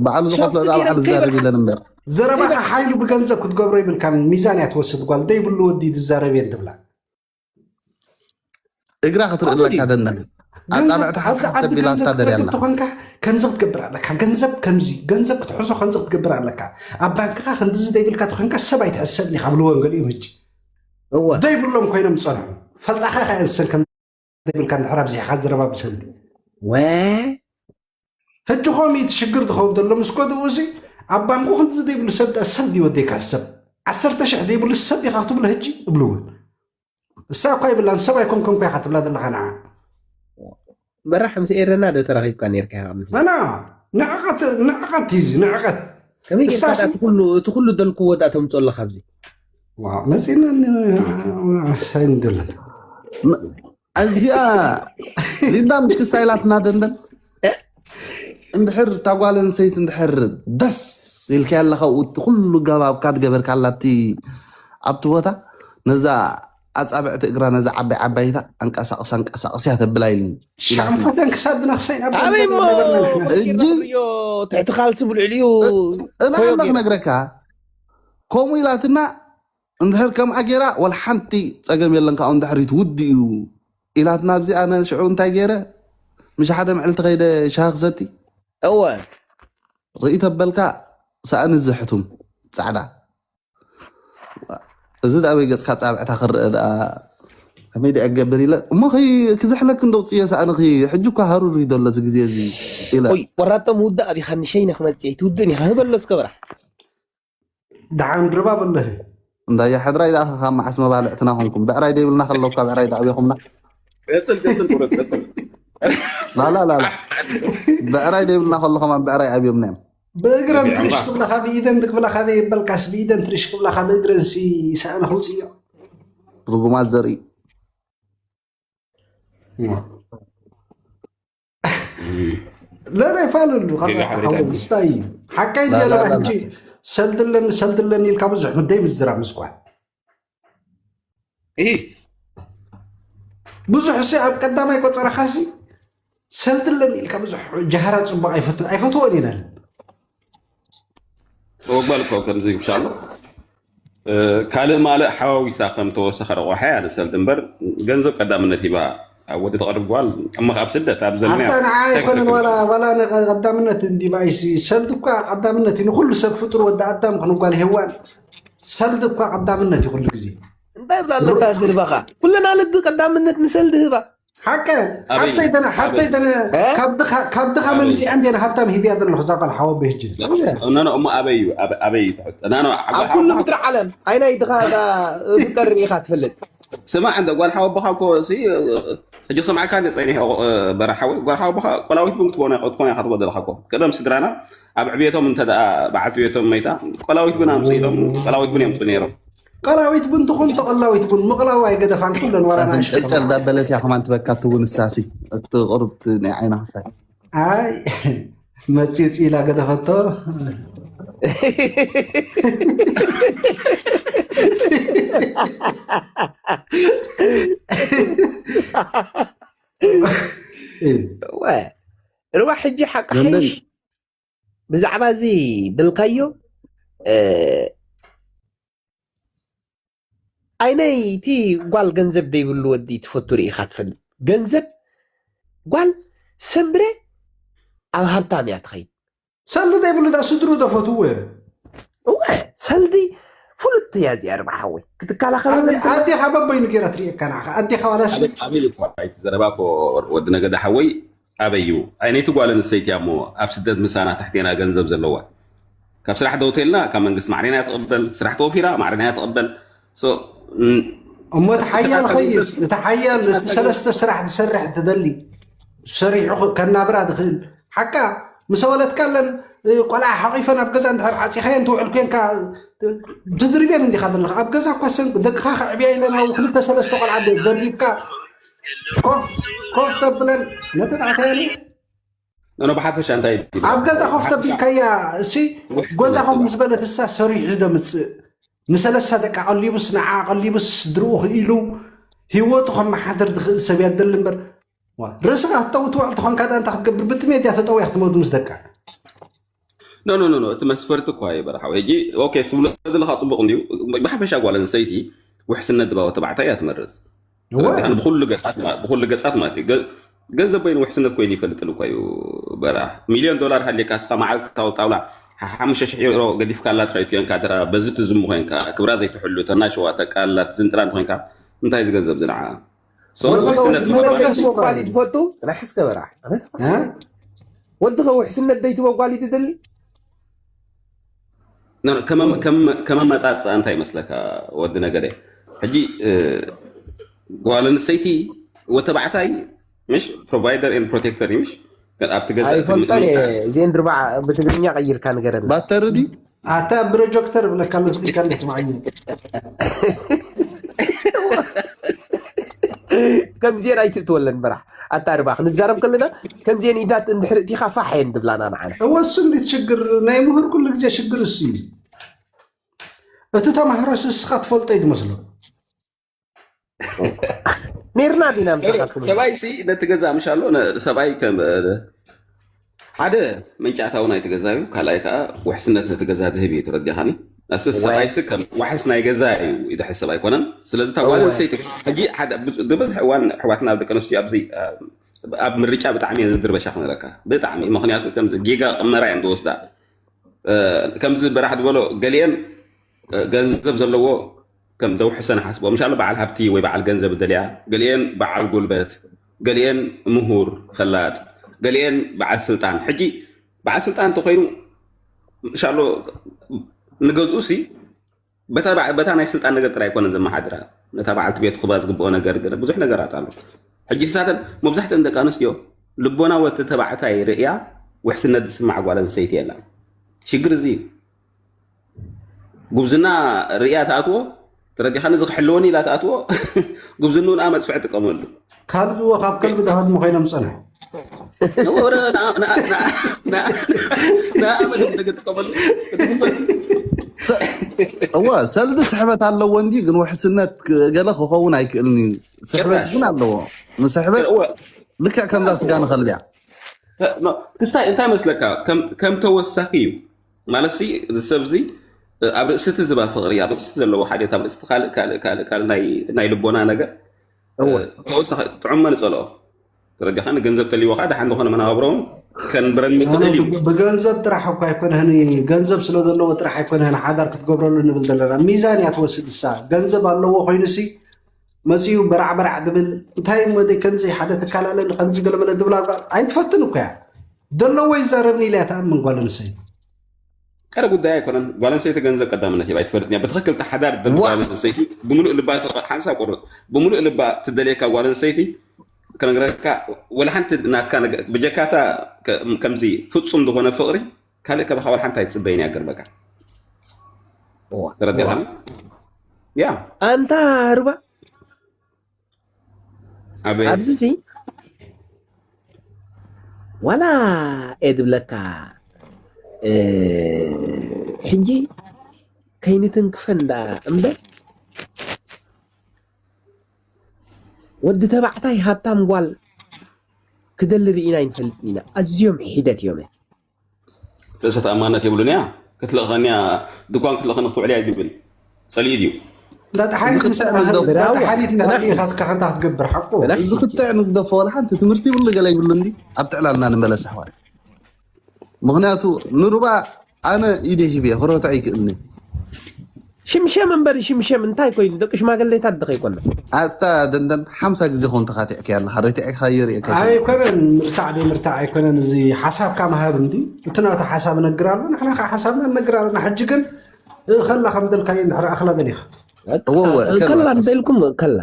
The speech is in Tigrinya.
ባዕሉ ዝኸፍሎ እዛ ባዕሉ ዝዛረብ ይለን እምበር። ዘረባኻ ሓይሉ ብገንዘብ ክትገብሮ ይብልካን። ሚዛን እያ ትወስድ ጓል። ዘይብሉ ወዲ ትዛረብ እየን ትብላ። እግራ ክትርኢ ኣለካ ደንደን። ኣጻብዕትኻ ኣብዚ ዓዲ ተቢላ ገንዘብ ትገብር ኣላ። ተኾንካ ከምዚ ክትገብር ኣለካ። ገንዘብ ከምዚ፣ ገንዘብ ክትሕዞ ከምዚ ክትገብር ኣለካ። ኣብ ባንክኻ ከምዚ ዘይብልካ ተኾንካ ሰብ ኣይትሕሰብን ኢኻ ብልወን ገሊኦም ሕጂ። እወ። ዘይብሎም ኮይኖም ዝጸንሑ። ፈልጣኻ ኢኻ እየን ሰን ከም ዘይብልካ እንድሕር ኣብዚሕኻ ዝረባ ብሰልዲ። ወ? ሕጂ ኮሚ እቲ ሽግር ዝኸውን ዘሎ ምስ ኮድኡ እዚ ኣብ ባንኩ ክንዲ ዘይብሉ ሰብ ደኣ ሰብ ድዩ ወደይ ክሕሰብ? ዓሰርተ ሽሕ ዘይብሉ ሰብ ኢኻ ክትብሎ ሕጂ እብሉ እውን። እሳ እኳ ይብላን ሰብ ኣይኮንኮን እኳ ኢኻ ትብላ ዘለኻ ንዓ። በራሕ ምስ ኤረና ዶ ተራኺብካ ነርካ ኢኻ ቅድሚ ሕጂ? ኣና ንዕቐት ንዕቐት እዩ እዚ ንዕቐት። ከመይ ጌርካ እሳሲ ደኣ እቲ ኩሉ እቲ ኩሉ ደልክዎ ደኣ ተምጽኦ ኣለኻ ኣብዚ? ዋ መጺና ሳይን ደለን። ኣዚኣ ሊንዳ ምሽ ክስታ ኢላትና ደንደን። እንድሕር እታ ጓል ኣንስተይቲ እንድሕር ደስ ኢልካ ኣለኻ፣ እቲ ኩሉ ገባብካ ትገበርካ ኣላ ኣብቲ ኣብቲ ቦታ ነዛ ኣጻብዕቲ እግራ ነዛ ዓባይ ዓባይታ ኣንቀሳቕሳ ኣንቀሳቕስያ ተብላ ኢልኒ ኢላትና። ሻንፈተን ክሳድና ክሳይ ናብ ኣበይ እሞ ደንደን ነበርና ንሕና። እጂ ዮ ትሕቲ ካልሲ ብልዕሊኡ እና ኮዮ ኣላ ገይሩ። ክነግረካ ከምኡ ኢላትና እንድሕር ከምኣ ጌራ ወላ ሓንቲ ጸገም የለን፣ ካብኡ ንድሕሪት ውዲ እዩ ኢላትና። ኣብዚ ኣነ ሽዑ እንታይ ጌረ፣ ምሽ ሓደ መዕልቲ ከይደ ሻሂ ክሰቲ እወ። ርኢ ተበልካ ሰኣን እዚ ሕቱም ጻዕዳ። እዚ ደኣ ኣበይ ገጽካ ጻብዕታ ክረአ ደኣ ከመይ ደኣ ክገብር ኢለ እሞ ከይ-፣ ክዝሕለክ እንደውጽዮ ሰኣንኺ ሕጂ እኳ ሃሩር እዩ ዘሎ እዚ ግዜ እዚ ኢለ። ቆይ፣ ቆራጦ ምውዳእ ኣቢኻ ንሸይነ ክመጽእ ትውድእን ኢኻ፣ ህበሎ እስከ በራሕ። ደሓን ድርባ በለህ። እንዳያ ሕድራይ ደኣ ካብ መዓስ መባልዕትና ኮንኩም? ብዕራይ ደይብልና ከለኩ ካብ ብዕራይ ደዓብኹምና። ቀጽል፣ ቀጽል፣ ቁረጥ፣ ቀጽል። ላላ፣ ላላ። ብዕራይ ደይብልና ከሎ ከማን ብዕራይ ኣብዮምና እዮም። ብእግረን ትሪሽ ክብላኻ፣ ብኢደን ክብላኻ ዘይበልካስ፣ ብኢደን ትሪሽ ክብላኻ፣ ብእግረን ሲ ሰኣን ክውፅዮ። ርጉማት ዘርኢ። ለለ ይፋለሉ፣ ካብ ገጋ ሓበሬታ ሓወይ፣ እዩ። ስታይ። ሓቀይ ላ፣ እንዲያ ላ፣ ለባ ላ፣ ላ። ሕጂ ሰልድለን፣ ሰልድለን ኢልካ ብዙሕ ምደይ ምዝራብ ምስኳን። እሂ። ብዙሕ ሲ ኣብ ቀዳማይ ቆጸራኻ ሲ ሰልድለን ኢልካ ብዙሕ ጃህራ ጽቡቕ ኣይፈቱ-፣ ኣይፈትዎን ኢና። ተወጓል እኮ ከምዚ ይብሻ ኣሎ። እ፣ ካልእ ማልእ ሓዋዊሳ ከም ተወሰኸ ረቑሓ እያ ንሰልዲ እምበር፣ ገንዘብ ቀዳምነት ሂባ ኣብ ወዲ ተቐርብ ጓል፣ እሞ ኣብ ስደት፣ ኣብ ዘመንያ ኣታ ንዓ እንታይ ኣይኮነን ክትገብር? ዋላ፣ ዋላ ንቐዳምነት እንዲባይሲ፣ ሰልዲ እኳ ቀዳምነት እዩ። ንኹሉ ሰብ ፍጡር ወዲ ኣዳም ክንጓል ሄዋን፣ ሰልዲ እኳ ቀዳምነት እዩ ኩሉ ግዜ። እንታይ ብላ ኣለካ ዝርባኻ? ኩለን ኣለዲ ቀዳምነት ንሰልዲ ህባ። ሓቀ፣ ኣበይ? ሓብተይ ተነ-፣ ሓብተይ ኣበይ? ተነ-፣ እ? ካብ ድኻ፣ ካብ ድኻ ኣበይ? መንዚዐ እንዴ ንሃብታም ሂብያ ዘለኹ እዛ ጓል ሓወቦ ሕጂ። ኖ፣ ኖ፣ እሞ ኣበይ እዩ? ኣበ-፣ ኣበይ እዩ ትሕት-፣ ኖ፣ ኖ፣ ኣብ ዓጓ-፣ ኩሉ ዓጓ-፣ ምድሪ ዓለም ኣይናይ ድኻ እዛ ፍጠር ኢኻ ትፈልጥ? ስማዕ፣ እንደ ጓል ሓወቦኻ እኮ፣ እሲ፣ ሕጂ ክሰምዓካ እንደ ጸኒሐ፣ እ፣ በራሓዊ፣ ጓል ሓወቦኻ ቆላዊት ቡን ክትኮነ፣ ክትኮነ ኢኻ ትብሎ ዘለኻ እኮ። ቀደም ስድራና ኣብ ዕብየቶም እንተ ደኣ በዓልቲ ቤቶም መይታ፣ ቆላዊት ቡን ኣምጽኡ ኢሎም፣ ቆላዊት ቡን የምጽኡ ነይሮም። ቀላዊት ቡን ትኹን ተቐላዊት ቡን ምቕላው ኣይገደፋን ኩለን ዋላ ኣፍንጨጨል ናእሽቱ። ዳበለት እያ ከማን ትበካ ትውን እሳሲ እቲ ቁርብቲ ናይ ዓይና ክሳይ። ኣይ መጺጽ ኢላ ገደፈቶ። ወ-፣ ርዋ ሕጂ ሓቂ ለንደን። ሓይሽ ብዛዕባ እዚ ብልካዮ፣ እ፣ ኣይነይ እቲ ጓል ገንዘብ ደይብሉ ወዲ ትፈቱ ርኢኻ ትፈልጥ? ገንዘብ ጓል ሰምብረ ኣብ ሃብታም እያ ትኸይድ። ሰልዲ ደይብሉ ዳ ስድሩ ዶ ፈትዎ እዮም? እወ፣ ሰልዲ ፍሉጥ እያ እዚኣ ርባ ሓወይ። ክትከላኸል ኣዴ-፣ ኣዴኻ በበይኑ ገይራ ትርእየካ ንዓኻ። ኣዴኻ ዋላ ሲ- ኣበይ፣ ኣበይ እኮ ኣይቲ ዘረባ እኮ ወዲ ነገደ ሓወይ ኣበይ እዩ? ኣይነይቲ ጓል ኣንስተይቲ እያ እሞ ኣብ ስደት ምሳና ትሕቴና ገንዘብ ዘለዋ። ካብ ስራሕ ደው ተልና ካብ መንግስቲ ማዕሬና እያ ትቕበል። ስራሕ ተወፊራ ማዕሬና እያ ትቕበል። ሶ፣ ን-፣ እሞ እቲ ሓያል እታ ኸይድ፣ ገንዘብ እቲ ሓያል፣ እቲ ሓያል ሰለስተ ስራሕ ዝሰርሕ ትደሊ፣ ሰሪሑ ኸ-፣ ከናብራ ዝኽእል። ሓቃ፣ ምስ ወለድካ ኣለን፣ እ፣ ቆልዓ ሓቒፈን ኣብ ገዛ እንድሕር ዓጺኻየን ትውዕል ኮንካ፣ እ፣ ትድርብየን እንዲኻ ዘለኻ። ኣብ ገዛ እኳ ሰን-፣ ደቅኻ ከዕብያ ኢለን ኣብ ክልተ ሰለስተ ቆልዓ ደ-፣ ደርቢብካ ኮፍ፣ ኮፍ ተብለን፣ ነተባዕታየን ኖ፣ ኖ፣ ብሓፈሻ እንታይ እዩ? ኣብ ገዛ ኮፍ ብሓፈሻ ተቢልካያ፣ እሲ፣ ውሕ ጎዛ ኮፍ ትብል። ምስ በለት እሳ ሰሪሑ ደምጽእ። ንሰለስተ ደቃ ቀሊቡስ፣ ንዓ ቀሊቡስ፣ ስድርኡ ክኢሉ፣ ህይወቱ ከመሓድር ዝኽእል ሰብ እያ ትደሊ እምበር፣ ዋ፣ ርእስኻ ክትጠዊ ትውዕል ተኾንካ፣ ደኣ እንታይ ክትገብር? ብጥሜት እያ ተጠውያ ክትመውት ምስ ደቃ። ኖ ኖ ኖ ኖ፣ እቲ መስፈርቲ እኳ እዩ በረሓዊ። ሕጂ ኦኬ፣ ስብሎ ዘለካ ጽቡቕ እንድዩ። ብሓፈሻ ጓል ኣንስተይቲ ውሕስነት ድባወ ተባዕታይ እያ ትመርጽ። ተረዲኻኒ? ብኹሉ ገጻት ማ- ብኹሉ ገጻት ማለት እዩ። ገ- ገንዘብ በይኑ ውሕስነት ኮይኑ ይፈልጥን እኳ እዩ። በራ ሚልዮን ዶላር ሃልየካ እስኻ መዓልታዊ ጣውላ ሓሙሽተ ሽሕ ዩሮ ገዲፍካላ ትኸይድ ኮንካ፣ ድራ በዚ ትዝሙ ኮንካ፣ ክብራ ዘይትሕሉ፣ ተናሸዋ፣ ተቃላ፣ ትዝንጥላ እንተኾይንካ፣ እንታይ እዚ ገንዘብ ዝንዓ? So፣ ወዲ ውሕስነት ከውሕስነት ስምዒት ደይትቦ ጓል እዩ ትፈቱ? ጽናሕ እስከ በራ። ኣነ ተፋ- እ? ወዲ ከውሕስነት ደይትቦ ጓል እዩ ትደሊ? ኖ፣ ኖ፣ ከመ- ከመ- ከመ መጻጽኣ እንታይ ይመስለካ ወዲ ነገደ? ሕጂ እ፣ ጓል ኣንስተይቲ ወተባዕታይ ምሽ ፕሮቫይደር ኤንድ ፕሮቴክተር እዩ ምሽ? ኣብቲ ገዛ ኣይፈልጠን እየ። እዜን ድርባ ብትግርኛ ቀይርካ ንገረና። ባተሪ ድዩ? ኣታ ብሮጀክተር ብለካ ኣሎ ስፒከር ንስማዓኒ። ከምዚኤን ኣይትእትወለን በራሕ። ኣታ ድባ ክንዛረብ ከለና ከምዚኤን ኢዳት እንድሕር እቲኻ ፋሕ እየን ድብላና ንዓና። እወ እሱ እንዴት ችግር ናይ ምሁር ኩሉ ግዜ ሽግር እሱ እዩ። እቲ ተማህሮስ እስኻ ትፈልጦ እዩ ትመስሎ። ኔርና ዲና ምሳኻትኩም። ሰብኣይ ሲ ነቲ ገዛ ምሽ ኣሎ ነ- ሰብኣይ ከም ሓደ መንጫዕታዊ ናይቲ ገዛ እዩ፣ ካልኣይ ከዓ ውሕስነት ነቲ ገዛ ዝህብ እዩ። ተረዲኻኒ? ኣስ ሰብኣይ ሲ ከም ዋሕስ ናይ ገዛ እዩ ዝሕሰብ ኣይኮነን። ስለዚ እታ ጓል ኣንስተይቲ ሕጂ ሓደ ብዙ- ዝበዝሕ እዋን ኣሕዋትና ደቂ ኣንስትዮ ኣብዚ ኣብ ምርጫ ብጣዕሚ እየን ዝድርበሻ ክነረካ ብጣዕሚ፣ ምክንያቱ ከም ጌጋ ቅመራ እየን ዝወስዳ። ከምዚ በራሕ ዝበሎ ገሊአን ገንዘብ ዘለዎ ከም ደውሕሰን ሓስቦ ምሻሉ በዓል ሃብቲ ወይ በዓል ገንዘብ ደልያ፣ ገሊአን በዓል ጉልበት፣ ገሊአን ምሁር ፈላጥ፣ ገሊአን በዓል ስልጣን። ሕጂ በዓል ስልጣን እንተኮይኑ ምሻሉ ንገዝኡ ሲ በታ በዓ- በታ ናይ ስልጣን ነገር ጥራይ ኣይኮነን ዘመሓድራ፣ ነታ በዓልቲ ቤቱ ክባ ዝግብኦ ነገር ገለ ብዙሕ ነገራት ኣሎ። ሕጂ ንሳተን መብዛሕትአን ደቂ ኣንስትዮ ልቦና ወዲ ተባዕታይ ርእያ ውሕስነት ዝስማዕ ጓል ኣንስተይቲ የላን። ሽግር እዚ እዩ። ጉብዝና ርእያ ትኣትዎ፣ ተረዲኻኒ፣ እዚ ክሕልወኒ ኢላ ትኣትዎ። ጉብዝንኡ ንኣ መፅፍዕ ጥቀመሉ። ካልብዎ ካብ ከልቢ ዳሃድሙ ኮይኖም ጸንሑ። ንኣመት ጥቀመሉ። እወ ሰልዲ ስሕበት ኣለዎ እንዲ ግን ውሕስነት ገለ ክኸውን ኣይክእልን እዩ። ስሕበት ግን ኣለዎ። ንስሕበት ልክዕ ከምዛ ስጋ ንኸልብያ። ክስታይ እንታይ መስለካ ከም ተወሳኺ እዩ ማለት ሲ፣ እዚ ሰብ እዚ ኣብ ርእሲ እቲ ዝባ ፍቕሪ፣ ኣብ ርእሲ እቲ ዘለዎ ሓልዮት፣ ኣብ ርእሲ እቲ ካልእ ካልእ ካልእ ካልእ ናይ ናይ ልቦና ነገር ተወሳኺ ጥዑም መንጸልኦ። ተረዲኻ ንገንዘብ ተልይዎ ከዓ ደሓን ዝኾነ መናብሮውን ከንብረኒ ይኽእል እዩ። ብገንዘብ ጥራሕ እኳ ኣይኮነህን፣ ገንዘብ ስለ ዘለዎ ጥራሕ ኣይኮነህን ሓዳር ክትገብረሉ ንብል ዘለና። ሚዛን እያ ትወስድ እሳ። ገንዘብ ኣለዎ ኮይኑሲ መፂኡ በራዕ በራዕ ድብል እንታይ እሞ ደይ ከምዚ ሓደ ትካል ኣለኒ ከምዚ ገለመለ ድብል ኣልባ ኣይትፈትን እኮ እያ። ደለዎ ይዛረብኒ ኢለ እያ ትኣምን ጓል ኣንስተይቲ። ቀረ ጉዳይ ኣይኮነን። ጓል ኣንስተይቲ ገንዘብ ቀዳምነት ሂባ ኣይትፈልጥን እያ። ብትኽክል ተሓዳር ትደሊ ዋ! ጓል ኣንስተይቲ ብምሉእ ልባ ትቐ- ሓንሳብ ቁርጥ ብምሉእ ልባ ትደልየካ ጓል ኣንስተይቲ ክነግረካ ወላ ሓንቲ ናትካ ነገ- ብጀካታ ከ- ከምዚ ፍጹም ዝኾነ ፍቕሪ ካልእ ከባኻ ወላ ሓንቲ ኣይትጽበይን እያ ገርመካ። ተረዲኻኒ? ያ ኣንታ ሩባ ኣበይ? ኣብዚ ሲ ዋላ እየ ዝብለካ እ፣ ሕጂ ከይንትንክፈን ዳ እምበር ወዲ ተባዕታይ ሃብታም ጓል ክደሊ ርኢና ኣይንፈልጥን ኢና። ኣዝዮም ሒደት እዮም። ርእሰ ተኣማንነት የብሉን እያ ክትልእኸኒ እያ ድኳን ክትልእኸኒ ክትውዕል እያ ይብል ጸሊኡ ድዩ እንዳተሓኒት ምስ ተሓኒት ንዕሊኻትካ ከንታ ክትገብር ሓቁ ዝኽትዕ ንግደፎ ወላ ሓንቲ ትምህርቲ ይብሉ ገለ ይብሉ እንዲ ኣብ ትዕላልና ንመለስ ኣሕዋት ምክንያቱ ንሩባ ኣነ ኢደ ሂበ ክረቱ ኣይክእልኒ ሽምሸም እምበር ሽምሸም እንታይ ኮይኑ ደቂ ሽማግሌታት ዶ ከይኮና ኣታ ደንደን ሓምሳ ግዜ ኮን ተኻቲዕከ ኣለኻ ረቲዕካ የርእየካ ኣይኮነን ምርታዕ ደይ ምርታዕ ኣይኮነን እዚ ሓሳብካ ምሃብ እንዲ እቲ ናቱ ሓሳብ እነግር ኣሎ ንሕና ከዓ ሓሳብና እነግር ኣለና ሕጂ ግን እኸላ ከም ደልካዮ እንድሕር ኣኽላ ደሊኻ እወ እወ ከላ ከላ እንተልኩም ከላ